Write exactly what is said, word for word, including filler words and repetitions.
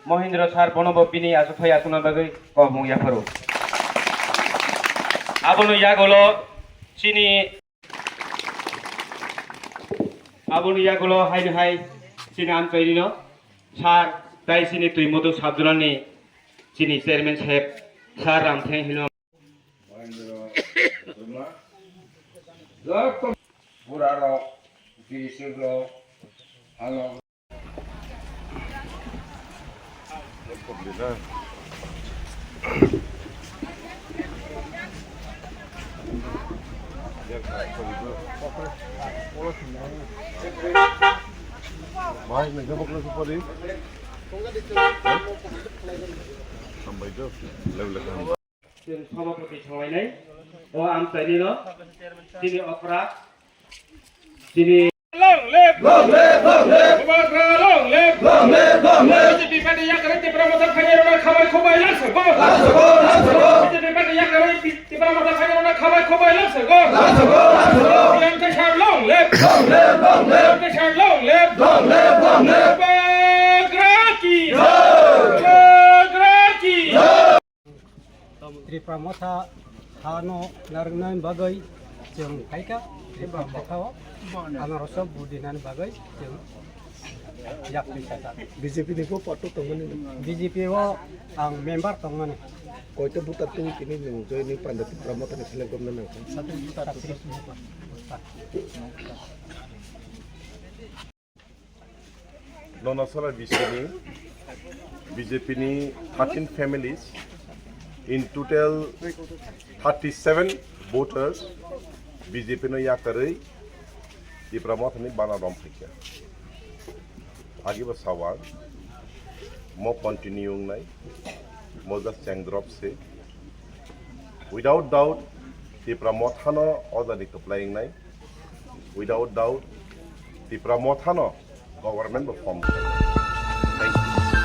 Mohindra sir bono bo bini aswk phai aswkna bagwi kobmung yapharo. Abono yagulo chini, abono yagulo haino hai chini amchaini no sir tai chini twi mudu sabjulani chini chairman saheb sir Ramtheng Hilma. Mohindra Debbarma, joto burarok, birsirok, ano. Bhai, nang khe bokol se pori. Hambai do, level level. Chwng sabapati songlainai o amchaini no chini okra chini. Long live! Long live! Long live! Bubagra long live! Long live! Long live! B J P party yakarwi Tipra Motha phainairokno khabai khukbai langsirgo. Langsirgo, langsirgo. B J P party yakarwi Ti-, Tipra Motha phainairokno khabai khukbai langsirgo. Langsirgo, langsirgo. P M K sir long live! Long live! Long live! P M K sir long live! Long live! Long live! Bubagra ki! Jai! Bubagra ki! Jai! Tipra Motha hano narwknani bagwi chwng phaikha, Tipra Motha o anarosok budinani bagwi chwng yak twi kha. B J P ni bo patok tongmani. B J P o ang member tongmani. Koita buta twi tini nwng joining panda Tipra Motha ni selek gomna nangkha. Satris buta. Nono sara bisini B J P ni thirteen families, in total thirty-seven voters B J P no yakarwi Tipra Motha ni bana rom phaikha. Agi bo sawang mo continue wngnai, mo just cheng drop se. Without doubt, Tipra Motha no ojani kwplai wngnai. Without doubt, Tipra Motha no government bo form khlai. Thank you.